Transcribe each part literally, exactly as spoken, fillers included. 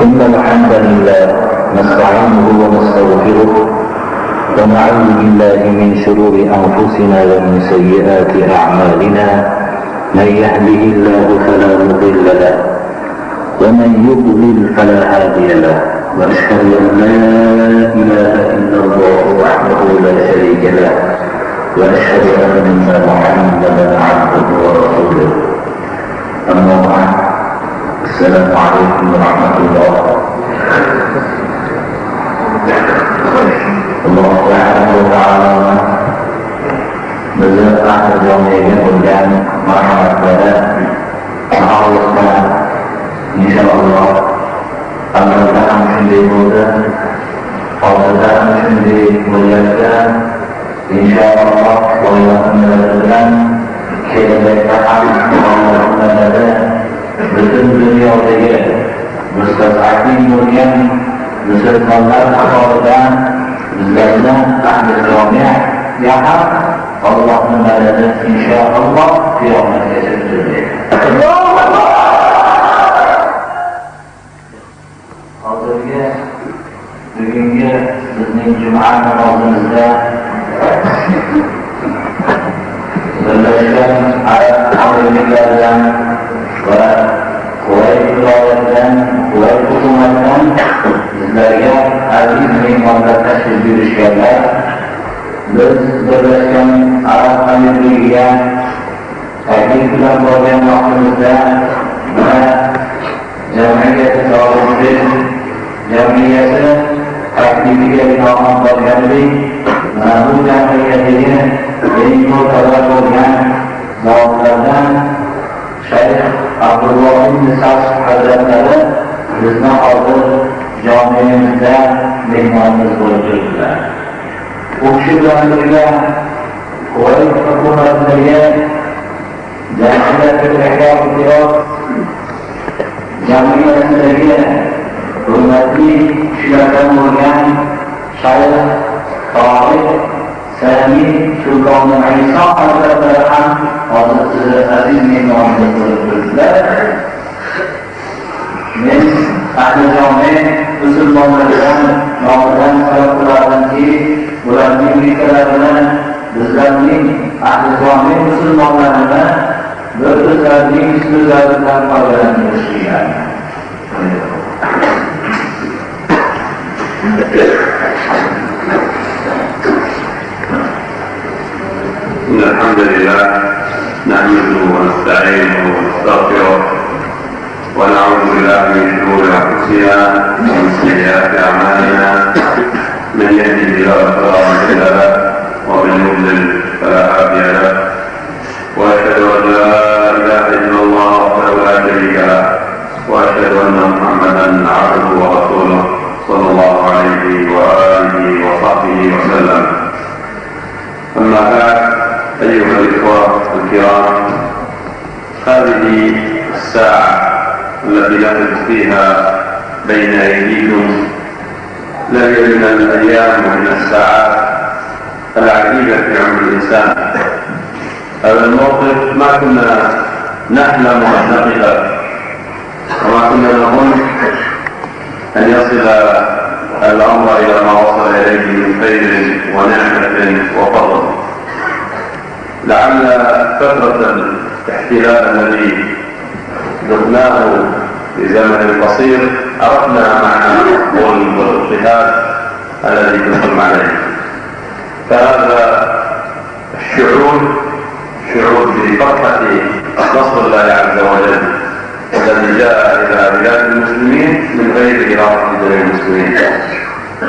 إن الحمد لله نستعينه ونستغفره، ونعوذ بالله من شرور أنفسنا ومن سيئات أعمالنا. من يهده الله فلا مضل له، ومن يضلل فلا هادي له، وأشهد أن لا إله إلا الله وحده لا شريك له، وأشهد أن محمدا عبده ورسوله. أما بعد، السلام عليكم ورحمة الله. الله سبحانه وتعالى بىزنى ئەھلى جامىگە بولغان مەرھەمەتلىرى، ساخاۋەتلىرى، ئىنشائاللا، ئەلۋەتتە ھەم شۇنداق بولدى، ھازىردا ھەم شۇنداق بولۇۋاتىدۇ. ئىنشائاللا، ئاللانىڭ مەدىتى بىلەن كېلەچەكتە ھەم ئاللانىڭ مەدىتى بىلەن پۈتۈن دۇنيادىكى مۇستەزئەپىن بولغان مۇسۇلمانلار قاتارىدا بىزلەرنى ئەھلى جامىگە ھەم ئاللانىڭ مەدىتى ئىنشائاللا قىيامەتكىچە تۈزدى. ھازىرقى بۈگۈنكى بىزنىڭ جۈمئە نامازىمىزدا بىرلەشكەن ئەرەب ئەمىرلىكلەردىن ۋە قۇۋەيت ۋىلايىتىدىن، قۇۋەيت ھۆكۈمەتتىن بىزلەرگە ئەزىز مېھمانلار تەشرىپ بۇيرۇشكەنلەر. بىز بىرلەشكەن ئەرەب ئەمىرلىكىگە تەكلىپ بىلەن بارغان ۋاقتىمىزدا، مانا، جەمئىيەت ئىدارىسى جەمئىيەتى تەكلىپىگە بىنائەن بارغانىدى. مانا بۇ جەمئىيەتتىكى ئەڭ مۆتىبەر بولغان زاتلاردىن شەيخ ئابدۇلۋاھىد ئىبن سەئد ھەزرەتلىرى بىزنىڭ ھازىر جامىمىزدە مېھمانىمىز بولۇپ تۇرۇپتىلەر. ئۇ كىشى بىلەن بىرگە قۇۋەيت ھۆكۈمەتلىرى جەمئىيەتتىكى ئەھۋال-ئىقتىساد، جەمئىيەتلىرى ھۆرمەتلىك كىشىلەردىن بولغان شايخ تارىق سەمى سۇلتان ئىسا ھەزرەتلىرى ھەم ھازىر بىزگە ئەزىز مېھمانىمىز بولۇپ كىردىلەر. مەن ئەھلى جامى مۇسۇلمانلار بىلەن نامىدەن سەۋەب قىلاردىمكى، بۇلارنىڭ مېھرىلىرىنى بىزلەرنىڭ ئەھلى جامى مۇسۇلمانلارنى بىر ئۆزلەرنىڭ ئۆزلەردىن پايدىلىنىش دېگەن. إن الحمد لله نحمده ونستعينه ونستغفره، ونعوذ بالله من شرور أنفسنا ومن سيئات أعمالنا. من يهده الله فلا مضل له، عليه وسلم. أما بعد، أيها الإخوة الكرام، هذه الساعة التي نقف فيها بين أيديكم لهي من الأيام ومن الساعات العجيبة في عمر الإنسان. هذا الموقف ما كنا نحلم أن نقف، وما كنا نظن أن يصل الأمر إلى ما وصل إليه من خير ونعمة وفضل. لعل فترة الاحتلال الذي ذقناه في زمن قصير عرفنا معنى الظلم والاضطهاد الذي كنتم عليه. فهذا الشعور شعور بفرحة نصر الله عز وجل الذي جاء إلى بلاد المسلمين من غير إرادة جميع المسلمين.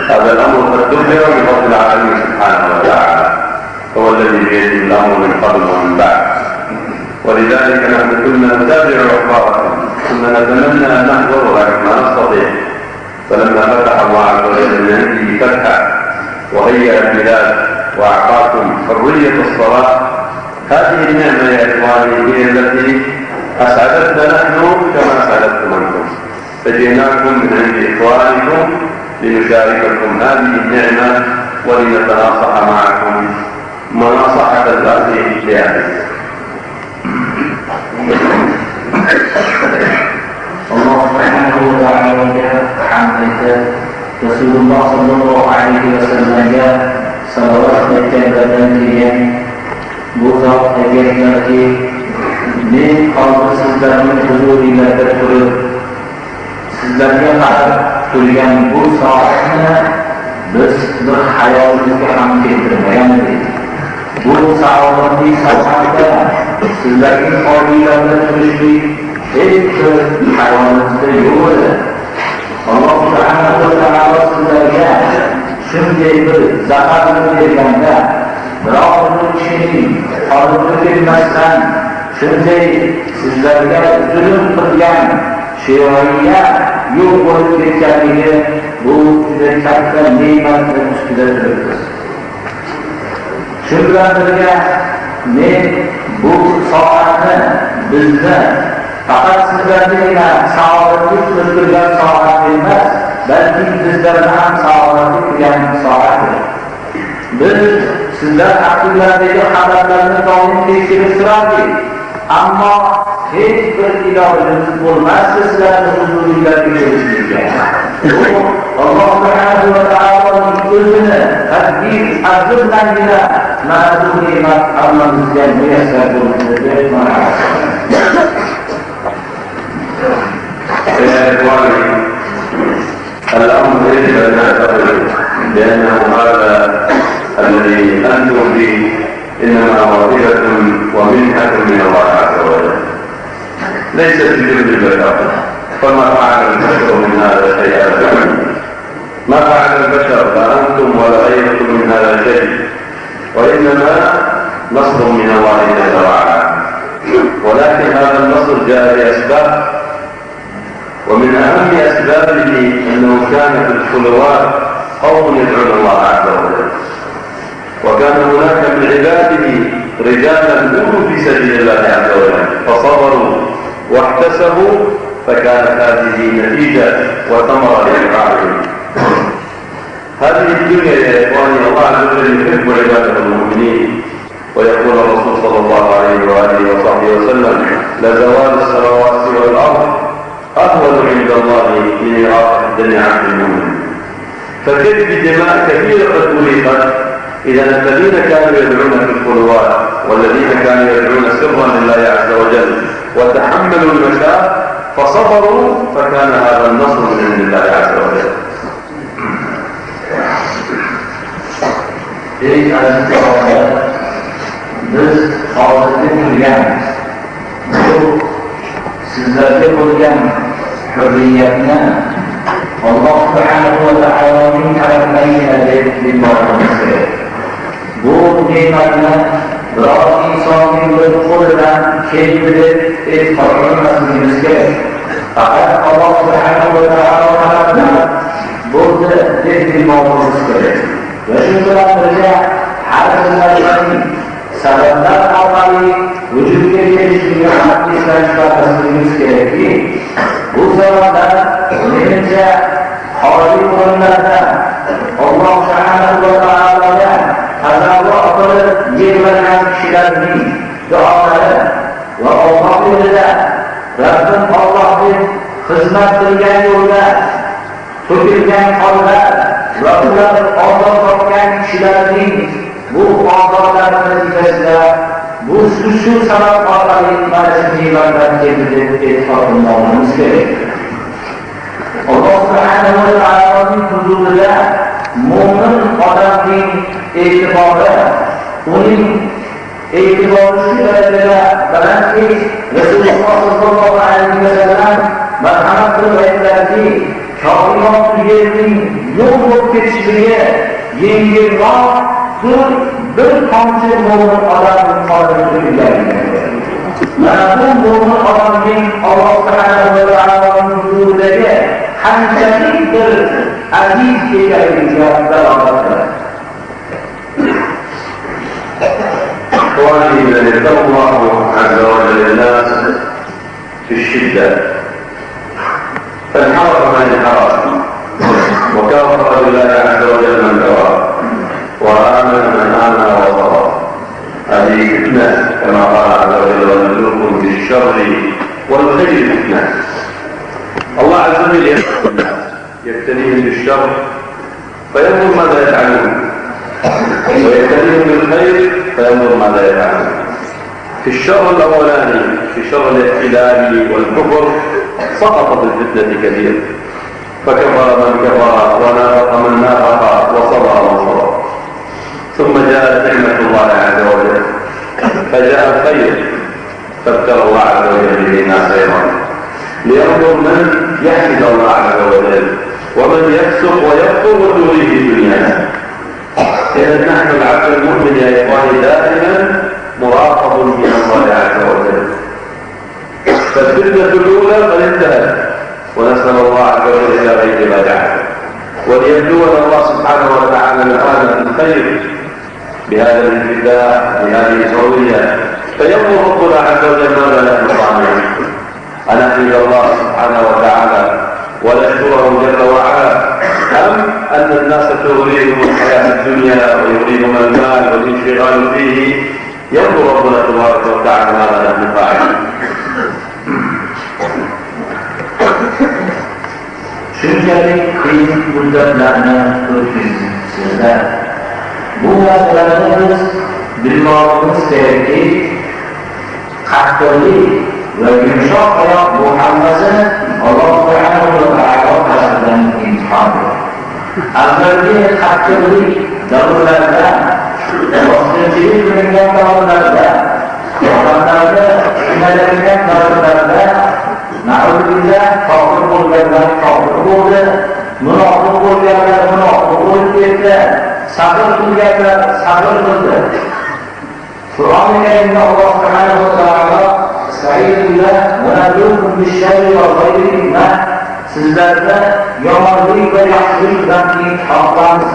هذا الأمر قد دبر بفضل العالمين سبحانه وتعالى، فهو الذي بيده الأمر من قبل ومن بعد. ولذلك نحن كنا نتابع أخباركم، كنا نتمنى أن نحضر لكن ما نستطيع. فلما فتح الله عز وجل من عنده فتحا وهيأ البلاد وأعطاكم حرية الصلاة، هذه النعمة يا إخواني هي التي أسعدتنا نحن كما أسعدتكم أنتم. فجئناكم من عند إخوانكم لنشارككم هذه النعمة ولنتناصح معكم مناصحة الأخ لأخيه. ئاللا سۇبھانەھۇ ۋە تائالاغا ھەمد ئېيتىپ، رەسۇلۇللا ساللاللاھۇ ئەلەيھى ۋەسەللەمگە سالىۋات ئېيتكەنلەردىن كېيىن، بۇ زات ئەگەردىكى، مەن ھازىر سىزلەرنىڭ ھۇزۇرىڭلاردا تۇرۇپ، سىزلەرگە قاراپ تۇرغان بۇ سائەتنى بىز بىر خىيالىمىزغا ھەم كەلتۈرمىگەن ئىدۇق. بۇ سائەتنى سائەتتە سىزلەرنىڭ ئالدىڭلاردا تۇرۇشنى ھېچ بىر خىيالىمىزدا يوق ئىدى. ئاللا سۇبھانەھۇ ۋە تائالا سىزلەرگە شۇنداق بىر زاكارنى بەرگەندە، بىراۋنىڭ ئىشىنى ئارىغا تۆكمەستىن، شۇنداق سىزلەرگە زۇلۇم قىلغان شىئويە يوق بولۇپ كەتكەنلىكى، بۇ جۈدە كاتتا نېمەتنىڭ ئۈستىدە تۇرۇپسىز. شۇ بىلەن بىرگە، مەن بۇ سائەتنى بىزنى پەقەت سىزلەرنىڭلا سائادەتلىك ئۆتكۈزگەن سائەت ئەمەس، بەلكى بىزلەرنى ھەم سائادەتلىك قىلغان سائەتتۇر. بىز سىزلەر ھەققىڭلاردىكى خەۋەرلەرنى دائىم تەكشۈرۈپ تۇراتتى. ئەمما ھېچ بىر ئىلاجىمىز بولماستى سىلەرنى ھۇزۇرىڭلارغا كېلىشىمىزگە. بۇ ئاللا سۇبھانەھۇ ۋە تائالانىڭ ئۆزىنىڭ تەقدىر پەزلى بىلەنگىلا مانا بۇ نېمەت ھەممىمىزگە مۇيەسسەر بولدى دەپ مانا. الأمر يجب أن نعتقد بأنه هذا الذي أنتم فيه إنما موهبة ومنحة من الله عز وجل، ليست بجهد البشر، فما فعل البشر من هذا شيئا أبدا. ما فعل البشر، لا أنتم ولا غيركم، من هذا شيء، وإنما نصر من الله جل وعلا. ولكن هذا النصر جاء بأسباب، ومن أهم أسبابه أنه كان في الخلوات قوم يدعون الله عز وجل، وكان هناك من عباده رجالا ماتوا في سبيل الله عز وجل فصبروا واحتسبوا، فكانت هذه نتيجة وثمرة لإنفاقهم. هذه الدنيا يا إخواني، الله عز وجل يحب عباده المؤمنين، ويقول الرسول صلى الله عليه وآله وصحبه وسلم: لزوال السماوات والأرض أهون عند الله من إراقة دم عبد مؤمن. فكيف بدماء كثيرة قد أريقت إذا الذين كانوا يدعون في الخلوات والذين كانوا يدعون سرا لله عز وجل وتحملوا المشاق فصبروا فكان هذا النصر من عند الله عز وجل. ئەي ئەزىز بۇرادەر، بىز ھازىرقى كۆرگەن بۇ سىزلەرگە بولغان ھۆرىيەتنى ئاللا سۇبھانەھۇ ۋە تائالانىڭ تەرىپىدىن كەلدى دەپ بىلىۋالىشىمىز كېرەك. بۇ نېمەتنى بىرەر ئىنساننىڭ بىر قولى بىلەن كېلىپ بىلىپ ئېتىقاد قىلماسلىقىمىز كېرەك. پەقەت ئاللا سۇبھانەھۇ ۋە تائالا تەرىپىدىن بولدى دەپ بىلىۋالىشىمىز كېرەك. ۋە شۇنىڭ بىلەن بىرگە، ھەر قانداق سەۋەبلەر ئارقىلىق ۋۇجۇدقا كېلىشلىكىنى ئەسلىدىن چىقارماسلىقىمىز كېرەككى، بۇ سەۋەبلەر مېنىڭچە خارىجىي ئورۇنلاردا ئاللاھ سۇبھانەھۇ ۋە تائالاغا قازا قىلىپ يىغلىغان كىشىلەرنىڭ دۇئالىرى ۋە ئاللاھ يولىدا، رەببىم ئاللاھتىن خىزمەت قىلغان يولدا تۆكۈلگەن قانلار ۋە ئۇلار ئازاب تارتقان كىشىلەرنىڭ بۇ ئازابلار نەتىجىسىدە بۇ شۇ، شۇ سەۋەب ئارقىلىق مانا شۇ مەيداندا كەلدى دەپ ئېتىقاد قىلماقلىقىمىز كېرەك. ئاللاھ سۇبھانەھۇ ۋە تائالانىڭ ھۇزۇرىدا مۆمىن ئادەمنىڭ ئېتىبارى، ئۇنىڭ ئېتىبارى شۇ دەرىجىدە بەلەنكى، رەسۇلۇللاھ ساللاللاھۇ ئەلەيھى ۋەسەللەم مەرھەمەت قىلىپ ئېيتقانكى، كائىنات يەرنىڭ مۆڭ بولۇپ كېتىشلىكى يەڭگىلراقتۇر، بىر تامچە مۆمىن ئادەمنىڭ قانىدىن تۆكۈلگەن. مانا بۇ مۆمىن ئادەمنىڭ ئاللاھ سۇبھانەھۇ ۋە تائالانىڭ ھۇزۇرىدىكى قانچىلىك بىر ئەزىز ئىكەنلىكىگە دالالەت قىلىدۇ. إخواني، من ابتلى الله عز وجل الناس بالشدة، فانحرف من انحرف، وكافر بالله عز وجل من كفر، وآمن من آمن وصبر. هذه فتنة، كما قال عز وجل: "ونبلوكم بالشر والخير فتنة". الله عز وجل يبتلي الناس، يبتليهم بالشر فينظر ماذا يفعلون، ويبتليهم بالخير فينظر ماذا يفعلون. في الشر الأولاني، في شر الابتلاء والكفر، سقط في الفتنة كثير، فكفر من كفر ونافق من نافق وصبر من صبر. ثم جاءت نعمة الله عز وجل، فجاء الخير، فابتلى الله عز وجل به الناس أيضا، لينظر من يحمد الله عز وجل ومن يفسق ويكفر وتغريه دنياه. إذا نحن العبد المؤمن يا إخواني دائما مراقب من الله عز وجل. فالفتنة الأولى قد انتهت، ونسأل الله عز وجل إلى غيرها دعوة، وليبلونا الله سبحانه وتعالى الآن بالخير، بهذا الانفتاح، بهذه الحرية، فينظر ربنا عز وجل ماذا نحن صانعين. أن نحمد الله سبحانه وتعالى ونشكره جل وعلا، أم أن الناس تغريهم الحياة الدنيا ويغريهم المال والانشغال فيه، ينظر ربنا تبارك وتعالى ماذا نحن فاعلون. شۇنچىلىك قىيىن مۇددەتلەرنى ئۆتكۈزىسىزلەر. بۇ مەسىلىلەرنى بىز بىلمەكلىكىمىز كېرەككى، قەتئىيلىك ۋە يۇمشاق ئاياق بولغانلىقى ئاللاھ سۇبھانەھۇ ۋە تائالا تەرىپىدىن ئىمتىھاندۇر. ئەۋۋەلكى قەتئىيلىك دەۋرلەردە، باسقۇنچىلىق قىلىنغان دەۋرلەردە، ئادەملەرنى قىينايدىغان دەۋرلەردە، نەئۇزۇبىللاھ، كاپىر بولغانلار كاپىر بولدى، مۇناپىق بولغانلار مۇناپىق بولۇپ كەتتى، سەبر قىلغانلار سەبر قىلدى. قۇرئانى كەرىمدە ئاللاھ سۇبھانەھۇ ۋە تائالا، ئەستەئىزۇ بىللاھ، ونبلوكم بالشر والخير فتنة، سىزلەرنى يامانلىق ۋە ياخشىلىق بىلەن ئىمتىھان قىلىمىز.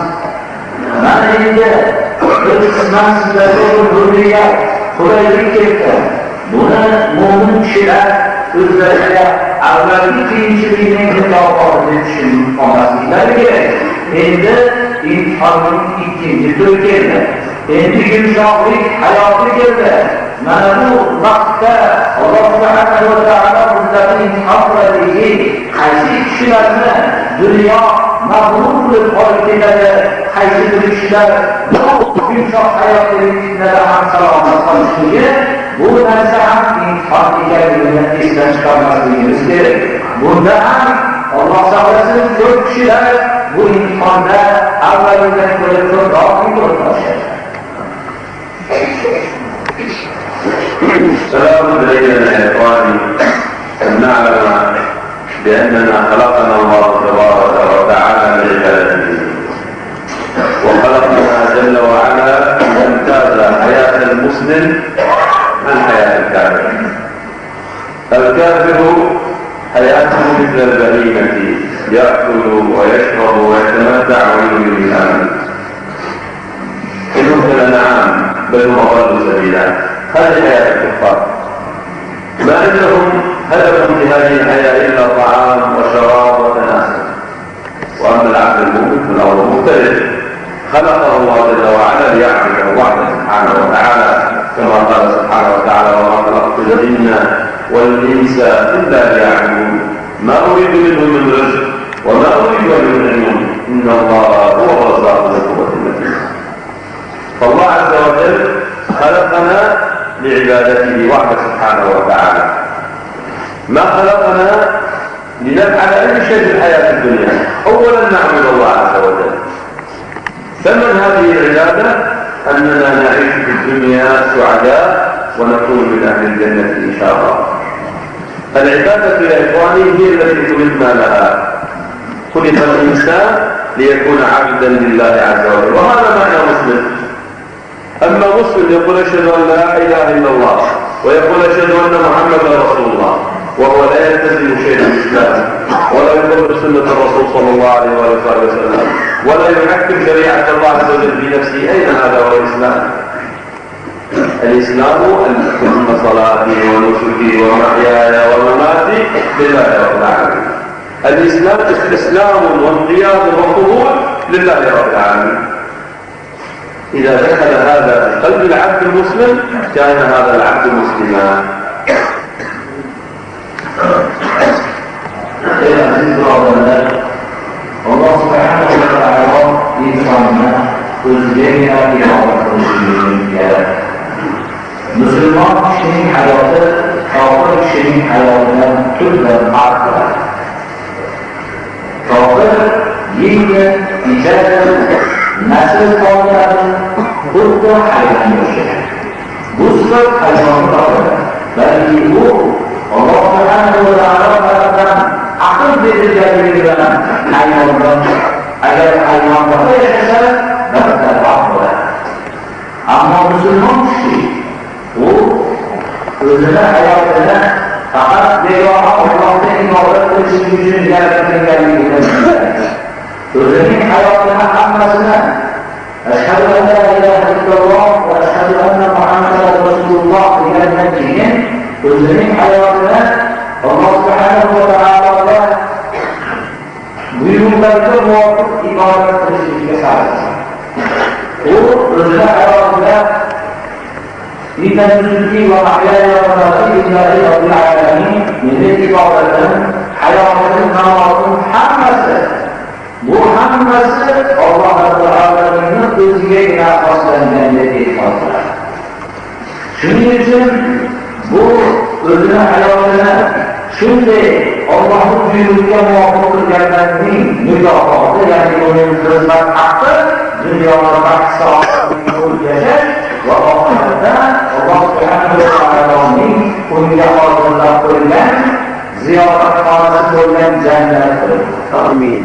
مانا ئەمدى بىر قىسمەن سىزلەرگە بىر دۇنيا قولايلىق كەلدى. بۇنى مۆمىن كىشىلەر ئۆزلەرگە ئەۋۋەلكى قىيىنچىلىقنىڭ مۇكاپاتىنى چۈشىنىپ قالماسلىقلىرى كېرەك. ئەمدى ئىمتىھاننىڭ ئىككىنچى تۈرى كەلدى. ئەمدى يۇمشاقلىق ھاياتى كەلدى. مانا بۇ ۋاقىتتا ئاللاھ سۇبھانەھۇ ۋە تائالا بىزلەرنى ئىمتىھان قىلىدىكى، قايسى كىشىلەرنى دۇنيا مەغرۇر قىلىپ ئايرىپ كېتەدۇ، قايسى بىر كىشىلەر بۇ يۇمشاق ھاياتتىن پىتنىدە ھەم سالامەت قالىدىكى، بۇ نەرسە ھەم ئىمتىھان ئىكەنلىكىنى ئېستىن چىقارماسلىقىمىز كېرەك. بۇندا ھەم ئاللاھ ساقلىسۇن، كۆپ كىشىلەر بۇ ئىمتىھاندا ئەۋۋەلدىن كۆرۈپ تۇرۇپ داۋام قىلىپ تۇرۇپ باشلايدۇ. سلام علينا يا إخواني، أن نعلم بأننا خلقنا الله تبارك وتعالى لعبادته، وخلقنا جل وعلا لنمتاز حياة المسلم عن حياة الكافر. الكافر حياته مثل البهيمة، يأكل ويشرب ويتمتع ويمضي بالآمال. بل هم أضل سبيلا. هذه حياة الكفار. ما عندهم هدف في هذه الحياة إلا طعام وشراب وتناسل. وأما العبد المؤمن فالأمر مختلف. خلقه الله جل وعلا ليعبده وحده سبحانه وتعالى، كما قال سبحانه وتعالى: "وما خلقت الجن والإنس إلا ليعبدون. ما أريد منهم من رزق وما أريد أن يطعمون. إن الله هو الرزاق ذو القوة المتين." فالله عز وجل خلقنا لعبادته وحده سبحانه وتعالى. ما خلقنا لنفعل أي شيء في الحياة الدنيا. أولا نعبد الله عز وجل. ثمن هذه العبادة أننا نعيش في الدنيا سعداء ونكون من أهل الجنة إن شاء الله. العبادة يا إخواني هي التي خلقنا لها. خلق الإنسان ليكون عبدا لله عز وجل، وهذا معنى مسلم. أما مسلم يقول: "أشهد أن لا إله إلا الله"، ويقول: "أشهد أن محمدا رسول الله"، وهو لا يلتزم شيء من الإسلام، ولا يطبق سنة الرسول صلى الله عليه وآله وصحبه وسلم، ولا يحكم شريعة الله عز وجل في نفسه، أين هذا هو الإسلام؟ الإسلام أن أقيم صلاتي ونسكي ومحياي ومماتي لله رب العالمين. الإسلام استسلام وانقياد وخضوع لله رب العالمين. إذا دخل هذا في قلب العبد المسلم كان هذا العبد مسلما. Ey aziz birodarlar, Alloh subhanahu va taolo insonni o'zigagina ibodat qilish uchun yaratdi. Musulmon kishining hayoti kofir kishining hayotidan tubdan farq qiladi. Kofir yeydi, ichadi, nasl tortadi, xuddi hayvonga o'xshaydi. Bu sifat hayvonda yo'q. Balki u Alloh subhanahu va taolo tarafidan aql berilganligi bilan hayvondan, agar hayvonda yashasa, bir dargoh bo'ladi. Ammo musulmon kishi, u o'zini hayotini faqat begona Allohga ibodat qilish uchun yaratganligini biladi. O'zining hayotini hammasini "Ashhadu an la ilaha illalloh va ashhadu anna Muhammadan rasululloh" degandan keyin o'zining hayotini Alloh subhanahu va taologa buyruqlarga muvofiq ibodat qilishlikka sarf. U o'zini hayotida "Inna nusuki va mahyaya va mamati lillahi robbil alamin", meni ibodatim, hayotim, namotim hammasi, bu hammasi Alloh Rabbil Alaminni o'zigagina xoslangan deb e'tiqod qiladi. Shuning uchun bu o'zini hayotini shunday Allohning buyrug'iga muvofiq qilganlarning mukofoti, ya'ni uning xizmat haqqi, dunyoda baxtli saodatli bo'lib yashash va oxiratda Alloh subhanahu va taoloning unga hozirlab qo'ygan ziyoratxonasi bo'lgan jannatdir. Amin.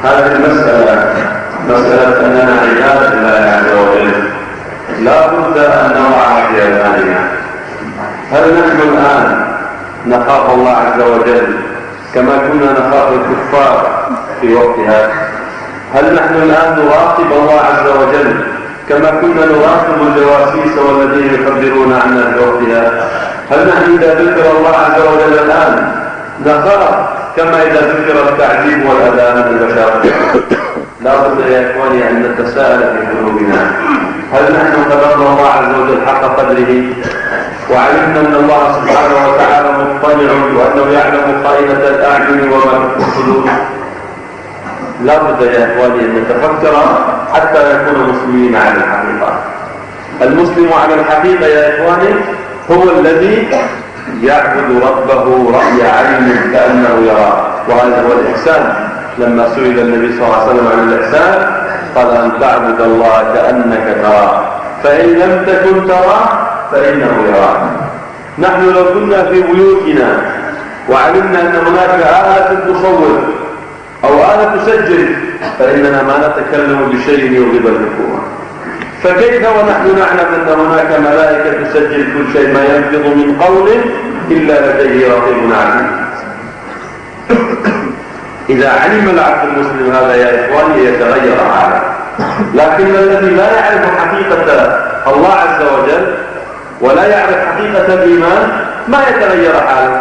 هذه المسألة، مسألة أننا عباد الله عز وجل، لا بد أن نضعها في أذهاننا. هل نحن الآن نخاف الله عز وجل كما كنا نخاف الكفار في وقتها؟ هل نحن الآن نراقب الله عز وجل كما كنا نراقب الجواسيس والذين يخبرون عنا في وقتها؟ هل نحن إذا ذكر الله عز وجل الآن نخاف كما إذا ذكر التعذيب والأذى من البشر؟ لا بد يا إخواني أن نتساءل في قلوبنا، هل نحن قدرنا الله عز وجل حق قدره؟ وعلمنا أن الله سبحانه وتعالى مطلع وأنه يعلم خائنة الأعين وما تخفي الصدور؟ لا بد يا إخواني أن نتفكر حتى نكون مسلمين على الحقيقة. المسلم على الحقيقة يا إخواني هو الذي يعبد ربه رأي عين كأنه يراه، وهذا هو الإحسان. لما سئل النبي صلى الله عليه وسلم عن الإحسان قال: "أن تعبد الله كأنك تراه، فإن لم تكن تراه فإنه يراك". نحن لو كنا في بيوتنا وعلمنا أن هناك آلة تصور أو آلة تسجل، فإننا ما نتكلم بشيء يغضب الحكومة. فكيف ونحن نعلم أن هناك ملائكة تسجل كل شيء، ما يلفظ من قول إلا لديه رقيب عتيد؟ إذا علم العبد المسلم هذا يا إخواني يتغير حاله. لكن الذي لا يعرف حقيقة الله عز وجل ولا يعرف حقيقة الإيمان ما يتغير حاله.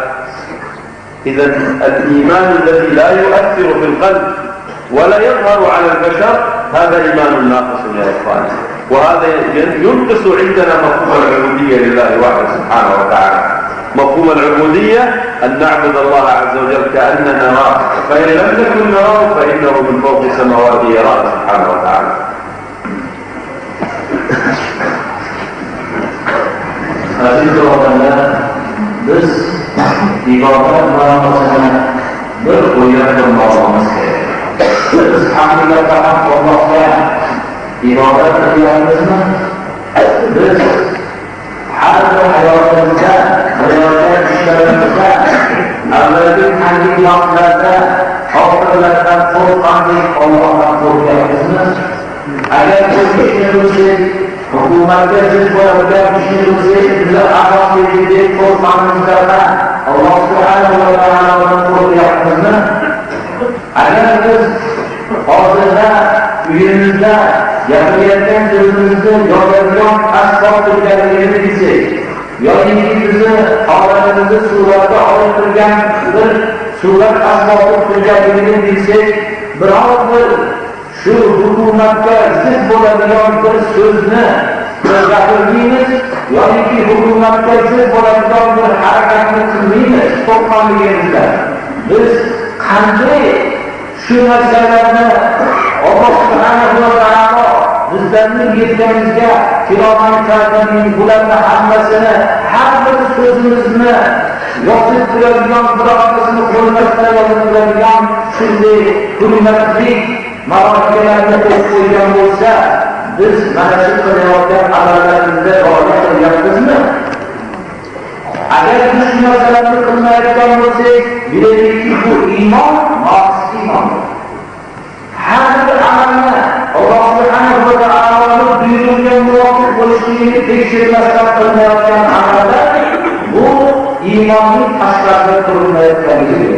إذن الإيمان الذي لا يؤثر في القلب ولا يظهر على البشر هذا إيمان ناقص يا إخواني، وهذا ينقص عندنا مفهوم العبودية لله وحده سبحانه وتعالى. مفهوم العبودية أن نعبد الله عز وجل كأننا نراه، فإن لم نكن نراه فإنه من فوق سماواته يرانا سبحانه وتعالى. ئەزىز بۇرادەرلەر، بىز ئىبادەت مەناسىنى بىر ئويلاپ قىلماقلىقىمىز كېرەك. بىز ھەقىقەتەن ئاللاھقا ئىبادەت قىليالىمىزمۇ؟ بىز ھەر بىر ھاياتىمىزدا، قىلىۋاتقان ئىشلىرىمىزدا، ئەۋۋەلكى قەدىم ۋاقىتلاردا كاپىرلارغا قورققاندەك ئاللاھقا قورقيالىمىزمۇ؟ ئەگەر بىر ئىشنى قىلساق، ھۆكۈمەتكە زىت بولىدىغان ئىشنى قىلساق، بىزلەر ئازاب يېيىدىغاندەك قورققىنىمىزدا، ئاللاھ سۇبھانەھۇ ۋە تائالادىن قورقيالىمىزمۇ؟ ئەگەر بىز ھازىردا ئۆيىمىزدە ياپىرىۋاتقان ئۆزىمىزنى ياپىرىدىغان ئەسۋاب تۈرگەنلىكىنى بىلسەك، ياكى بىزنى ھالىتىمىزنى سۈرەتكە ئولتۇرغان بىر سۈرەت ئەسۋابى تۈرگەنلىكىنى بىلسەك، بىراۋ بىر شۇ ھۆكۈمەتكە زىت بولىدىغان بىر سۆزنى بىز گەپىرمەيمىز، ياكى ھۆكۈمەتكە زىت بولىدىغان بىر ھەرىكەتنى قىلمايمىز، توختىمايمىز. بىز قانداق شۇ نەرسىلەرنى ئاللاھ سۇبھانەھۇ ۋە تائالا بىزلەرنى يەتكەنمىزگە، كىرامەن كاتىبىن، بۇلارنى ھەممىسىنى، ھەر بىر سۆزىمىزنى يازىپ تۇرىدىغان، بىر ئارقىسىنى قويماستىن يازىپ تۇرىدىغان شۇنداق ھۆرمەتلىك مالايىكىلەرنى قويۇپ قويغان بولسا، بىز مانا شۇ قىلىۋاتقان ئەمەللىرىمىزدە رىيا قىلىۋاتىمىزمۇ؟ ئەگەر بىز شۇ نەرسىلەرنى قىلمايۋاتقان بولساق، بىلەيلىكى، بۇ ئىمان ناقىس ئىماندۇر. ھەر بىر ئەمەلنى ئاللاھ سۇبھانەھۇ ۋە تائالانىڭ بۇيرۇقىغا مۇۋاپىق بولۇشىنى تەكشۈرمەستىن قىلىنىۋاتقان ئەمەللەر بۇ ئىماننىڭ تاشلىرىدا تۇرۇلمايۋاتقانلىقى.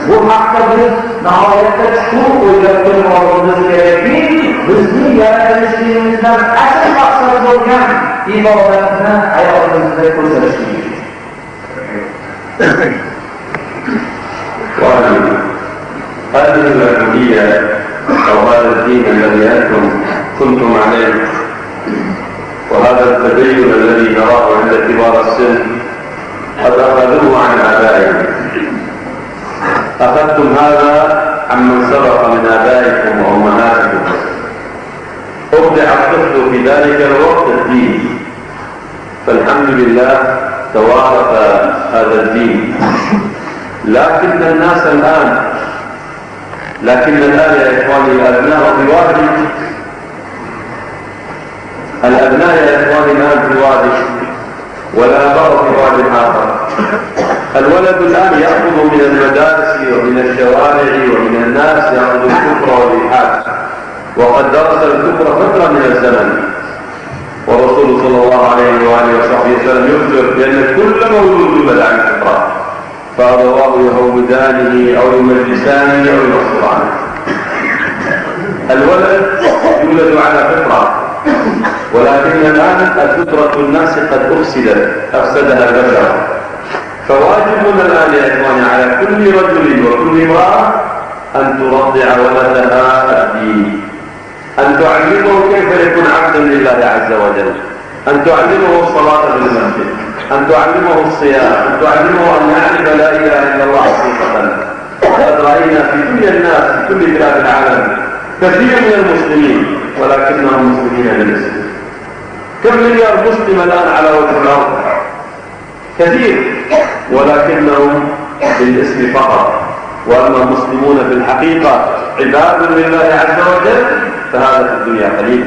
بۇ ھەقتە بىز ناھايىتى چوڭقۇر ئويلاپ كۆرمەكلىكىمىز كېرەككى، بىزنىڭ يارىتىلىشىمىزدىن ئەسلى مەقسەت بولغان ئىبادەتنى ھاياتىمىزدا كۆرسىتىش كېرەك. وهذه، هذه العبودية أو هذا الدين الذي أنتم كنتم عليه، وهذا التدين الذي نراه عند كبار السن، قد أخذوه عن آبائهم. أخذتم هذا عمن سبق من آبائكم وأمهاتكم. أبدع الطفل في ذلك الوقت الدين، فالحمد لله توارث هذا الدين. لكن الناس الآن، لكن الآن يا إخواني الأبناء في وادي، الأبناء يا إخواني الآن في وادي، والآباء في واد آخر. الولد الآن يأخذ من المدارس ومن الشوارع ومن الناس يأخذ الكفر والإلحاد، وقد درس الكفر فترة من الزمن، والرسول صلى الله عليه وآله وصحبه وسلم يخبر بأن كل مولود يولد على الفطرة، فأبواه يهودانه أو يمجسانه أو ينصرانه. الولد يولد على فطرة، ولكن الآن الفطرة الناس قد أفسدت، أفسدها البشر. فواجبنا الآن يا إخواني على كل رجل وكل امرأة أن ترضع ولدها الدين. أن تعلمه كيف يكون عبدا لله عز وجل، أن تعلمه الصلاة في المسجد، أن تعلمه الصيام، أن تعلمه أن يعرف لا إله إلا الله حقيقة. وقد رأينا في دنيا الناس في كل بلاد العالم كثير من المسلمين، ولكنهم مسلمين بالاسم. كم مليار مسلم الآن على وجه الأرض؟ كثير، ولكنهم بالاسم فقط، وأما المسلمون في الحقيقة عباد لله عز وجل فهذا في الدنيا قليل.